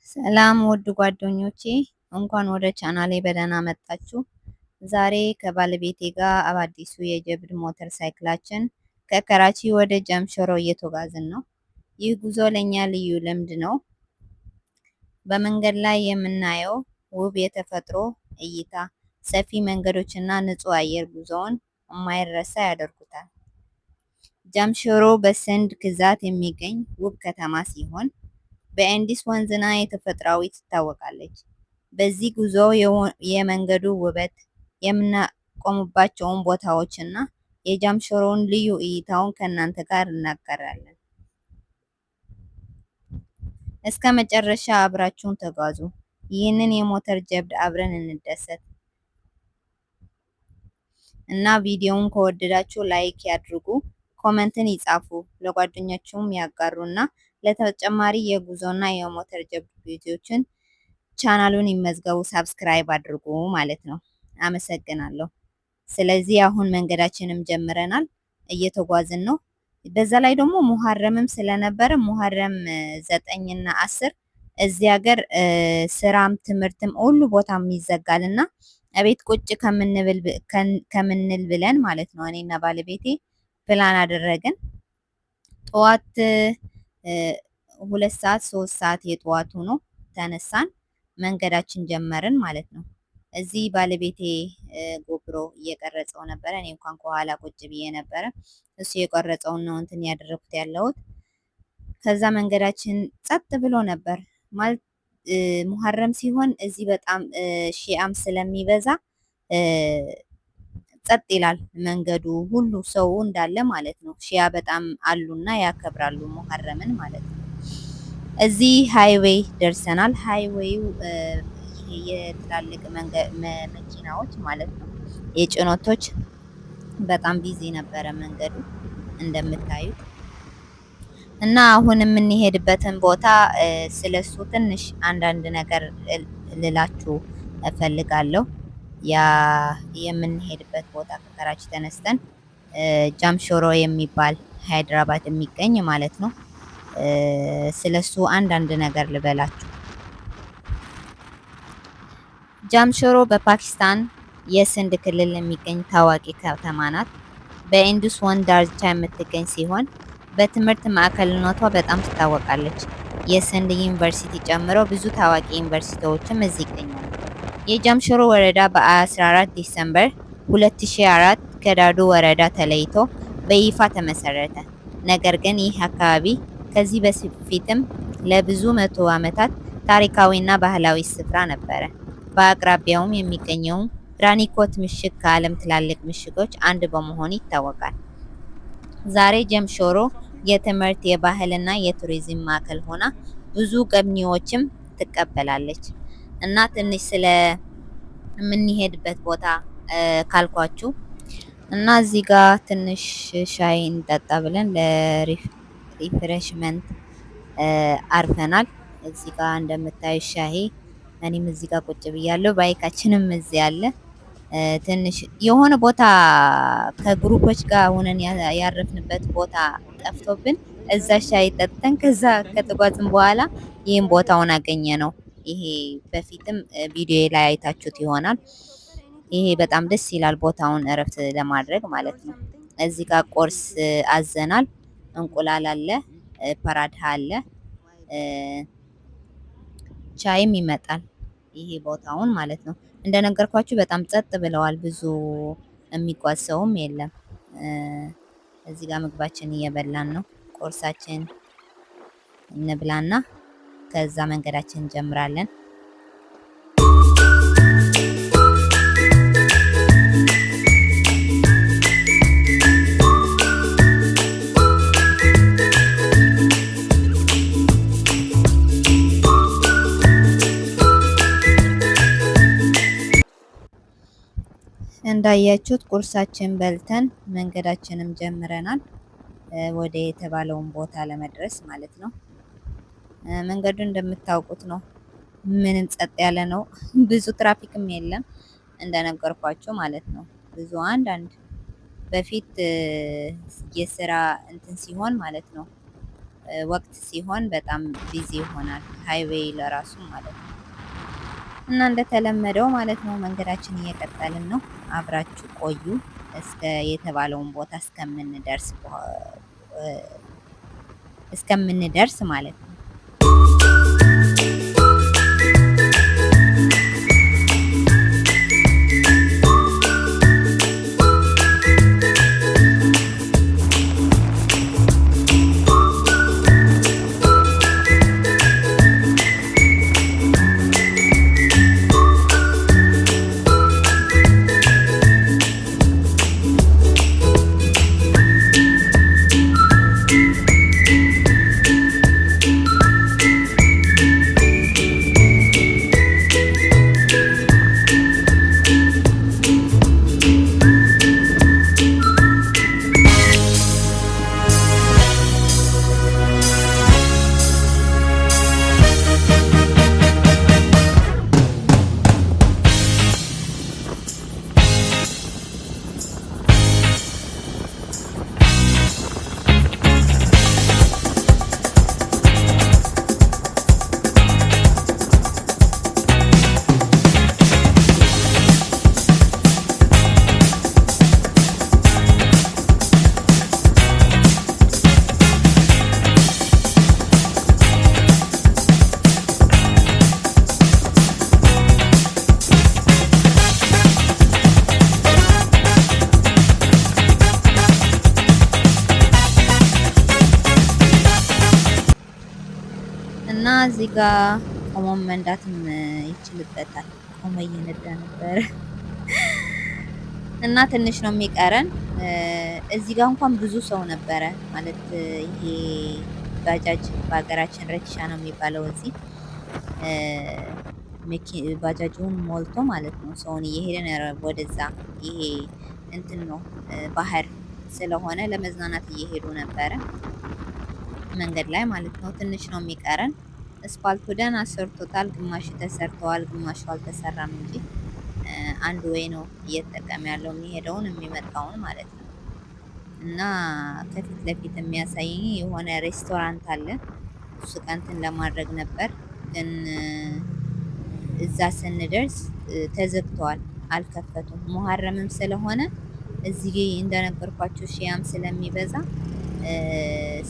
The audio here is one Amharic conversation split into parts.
ሰላም ውድ ጓደኞቼ እንኳን ወደ ቻናሌ በደህና መጣችሁ። ዛሬ ከባለቤቴ ጋር በአዲሱ የጀብድ ሞተር ሳይክላችን ከከራቺ ወደ ጃምሾሮ እየተጓዝን ነው። ይህ ጉዞ ለእኛ ልዩ ልምድ ነው። በመንገድ ላይ የምናየው ውብ የተፈጥሮ እይታ፣ ሰፊ መንገዶችና ንጹህ አየር ጉዞውን የማይረሳ ያደርጉታል። ጃምሾሮ በስንድ ግዛት የሚገኝ ውብ ከተማ ሲሆን በኢንደስ ወንዝና የተፈጥሯዊ ትታወቃለች። በዚህ ጉዞ የመንገዱ ውበት፣ የምናቆምባቸውን ቦታዎችና የጃምሾሮን ልዩ እይታውን ከእናንተ ጋር እናጋራለን። እስከ መጨረሻ አብራችሁን ተጓዙ። ይህንን የሞተር ጀብድ አብረን እንደሰት እና ቪዲዮውን ከወደዳችሁ like ያድርጉ፣ comment ን ይጻፉ፣ ለጓደኞቻችሁም ያጋሩና ለተጨማሪ የጉዞና የሞተር ጀብድ ቪዲዮዎችን ቻናሉን ይመዝገቡ፣ subscribe አድርጉ ማለት ነው። አመሰግናለሁ። ስለዚህ አሁን መንገዳችንም ጀምረናል፣ እየተጓዝን ነው። በዛ ላይ ደግሞ ሙሐረምም ስለነበረ ሙሐረም 9 እና 10 እዚህ ሀገር ስራም ትምህርትም ሁሉ ቦታም ይዘጋልና እቤት ቁጭ ከምንል ብለን ማለት ነው እኔና ባለቤቴ ፕላን አደረግን። ጠዋት 2 ሰዓት 3 ሰዓት የጠዋት ሆኖ ተነሳን፣ መንገዳችን ጀመርን ማለት ነው። እዚህ ባለቤቴ GoPro እየቀረጸው ነበረ። እኔ እንኳን ከኋላ ቁጭ ብዬ ነበረ። እሱ የቀረጸውን ነው እንትን ያደረኩት ያለሁት። ከዛ መንገዳችን ጸጥ ብሎ ነበር ማለት ሙሐረም ሲሆን እዚህ በጣም ሺአም ስለሚበዛ ጸጥ ይላል መንገዱ ሁሉ ሰው እንዳለ ማለት ነው። ሺያ በጣም አሉና ያከብራሉ ሙሐረምን ማለት ነው። እዚህ highway ደርሰናል። Highway ው የትላልቅ መኪናዎች ማለት ነው የጭነቶች በጣም busy ነበረ መንገዱ እንደምታዩት። እና አሁን የምንሄድበትን ቦታ ስለሱ ትንሽ አንዳንድ ነገር ልላችሁ እፈልጋለሁ። ያ የምንሄድበት ቦታ ከከራቺ ተነስተን ጃምሾሮ የሚባል ሃይድራባድ የሚገኝ ማለት ነው። ስለሱ አንዳንድ ነገር ልበላችሁ። ጃምሾሮ በፓኪስታን የስንድ ክልል የሚገኝ ታዋቂ ከተማ ናት። በኢንዱስ ወንዝ ዳርቻ የምትገኝ ሲሆን በትምህርት ማዕከልነቷ በጣም ትታወቃለች። የስንድ ዩኒቨርሲቲ ጨምሮ ብዙ ታዋቂ ዩኒቨርሲቲዎችም እዚህ ይገኛሉ። የጃምሾሮ ወረዳ በ14 December 2004 ከዳዱ ወረዳ ተለይቶ በይፋ ተመሰረተ። ነገር ግን ይህ አካባቢ ከዚህ በፊትም ለብዙ መቶ ዓመታት ታሪካዊና ባህላዊ ስፍራ ነበረ። በአቅራቢያውም የሚገኘው ራኒኮት ምሽግ ከዓለም ትላልቅ ምሽጎች አንድ በመሆኑ ይታወቃል። ዛሬ ጀምሾሮ የትምህርት፣ የባህልና የቱሪዝም ማዕከል ሆና ብዙ ጎብኚዎችም ትቀበላለች። እና ትንሽ ስለ የምንሄድበት ቦታ ካልኳችሁ እና እዚህ ጋር ትንሽ ሻይ እንጠጣ ብለን ለ refreshment አርፈናል። እዚህ ጋር እንደምታዩ ሻይ እኔም እዚህ ጋር ቁጭ ብያለሁ። Bike ኣችንም እዚህ አለ። ትንሽ የሆነ ቦታ ከ group ኦች ጋር ሆነን ያረፍንበት ቦታ ጠፍቶብን እዛ ሻይ ጠጥተን ከዛ ከተጓዝን በኋላ ይህን ቦታውን አገኘ ነው። ይሄ በፊትም ቪዲዮ ላይ አይታችሁት ይሆናል። ይሄ በጣም ደስ ይላል ቦታውን እረፍት ለማድረግ ማለት ነው። እዚህ ጋር ቁርስ አዘናል። እንቁላል አለ፣ ፓራድሃ አለ፣ ቻይም ይመጣል። ይሄ ቦታውን ማለት ነው። እንደነገርኳችሁ በጣም ጸጥ ብለዋል። ብዙ የሚጓዝ ሰውም የለም። እዚህ ጋር ምግባችን እየበላን ነው። ቁርሳችን እንብላና ከዛ መንገዳችን እንጀምራለን። እንዳያችሁት ቁርሳችን በልተን መንገዳችንም ጀምረናል ወደ የተባለውን ቦታ ለመድረስ ማለት ነው። መንገዱ እንደምታውቁት ነው። ምንም ጸጥ ያለ ነው። ብዙ ትራፊክም የለም እንደነገርኳችሁ ማለት ነው። ብዙ አንዳንድ በፊት የስራ እንትን ሲሆን ማለት ነው ወቅት ሲሆን በጣም busy ይሆናል highway ለራሱ ማለት ነው። እና እንደተለመደው ማለት ነው መንገዳችን እየቀጠልን ነው። አብራችሁ ቆዩ እስከ የተባለውን ቦታ እስከምንደርስ ማለት ነው። እና እዚህ ጋር ቆሞ መንዳትም ይችልበታል። ቆሞ እየነዳ ነበረ እና ትንሽ ነው የሚቀረን። እዚህ ጋር እንኳን ብዙ ሰው ነበረ ማለት ይሄ ባጃጅ በሀገራችን ረክሻ ነው የሚባለው። እዚህ ባጃጁን ሞልቶ ማለት ነው ሰውን እየሄደ ወደዛ። ይሄ እንትን ነው ባህር ስለሆነ ለመዝናናት እየሄዱ ነበረ መንገድ ላይ ማለት ነው። ትንሽ ነው የሚቀረን። እስፓልቱ ደህና ሰርቶታል። ግማሹ ተሰርተዋል፣ ግማሹ አልተሰራም እንጂ አንድ ወይ ነው እየተጠቀመ ያለው የሚሄደውን የሚመጣውን ማለት ነው። እና ከፊት ለፊት የሚያሳየኝ የሆነ ሬስቶራንት አለ። እሱ ጋር እንትን ለማድረግ ነበር፣ ግን እዛ ስንደርስ ተዘግተዋል፣ አልከፈቱም። ሙሀረምም ስለሆነ እዚህ እንደነገርኳችሁ ሺያም ስለሚበዛ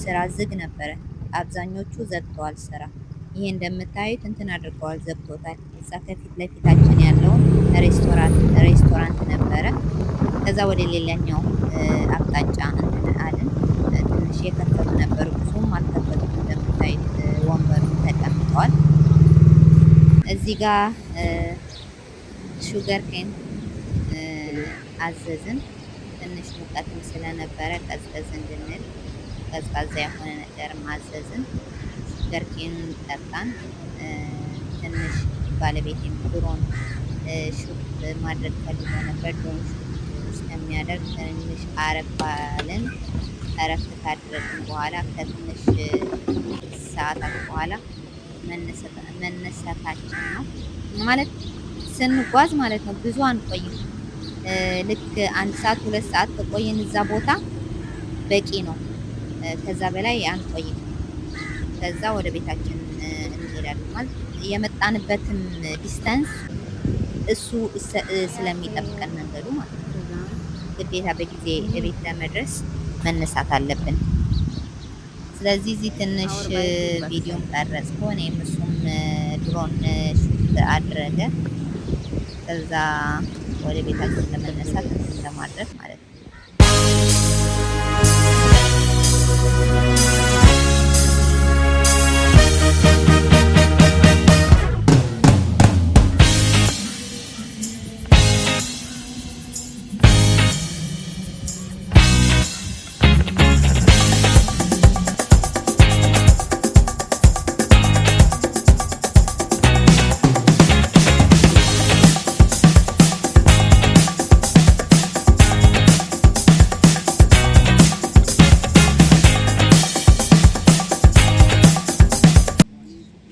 ስራ ዝግ ነበረ። አብዛኞቹ ዘግተዋል ስራ። ይሄ እንደምታዩት እንትን አድርገዋል፣ ዘግቶታል። እዛ ከፊት ለፊታችን ያለውን ሬስቶራንት ነበረ። ከዛ ወደ ሌላኛው አቅጣጫ እንትን አልን። ትንሽ የከፈቱ ነበሩ፣ ብዙም አልከፈቱም። እንደምታዩት ወንበሩ ተቀምጠዋል። እዚህ ጋር sugar cane አዘዝን። ትንሽ ሙቀትም ስለነበረ ቀዝቀዝ እንድንል ቀዝቃዛ የሆነ ነገርም አዘዝን። Sugar cane ኑን ጠጣን። ትንሽ ባለቤቴም drone shoot ማድረግ ፈልጎ ነበር። Drone shoot እስከሚያደርግ ትንሽ አረፍ አልን። እረፍት ካደረግን በኋላ ከትንሽ ሰዓታት በኋላ መነሳታችን ነው ማለት ስንጓዝ ማለት ነው። ብዙ አንቆይም። ልክ 1 ሰዓት 2 ሰዓት ከቆየን እዛ ቦታ በቂ ነው። ከዛ በላይ አንቆይም። ከዛ ወደ ቤታችን እንሄዳለን ማለት የመጣንበትም distance እሱ ስለሚጠብቀን መንገዱ ማለት ነው። ግዴታ በጊዜ እቤት ለመድረስ መነሳት አለብን። ስለዚህ እዚህ ትንሽ ቪዲዮም ቀረጽኩ እኔም እሱም drone shoot አደረገ። ከዛ ወደ ቤታችን ለመነሳት እንትን ለማድረግ ማለት ነው።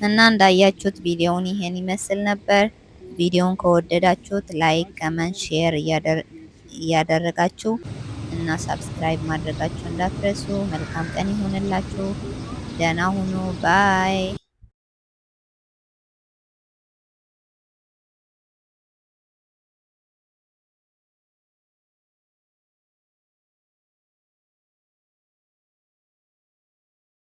እና እንዳያችሁት ቪዲዮውን ይሄን ይመስል ነበር። ቪዲዮውን ከወደዳችሁት like፣ comment፣ share እያደረጋችሁ እና subscribe ማድረጋችሁ እንዳትረሱ። መልካም ቀን ይሁንላችሁ። ደህና ሁኑ። Bye።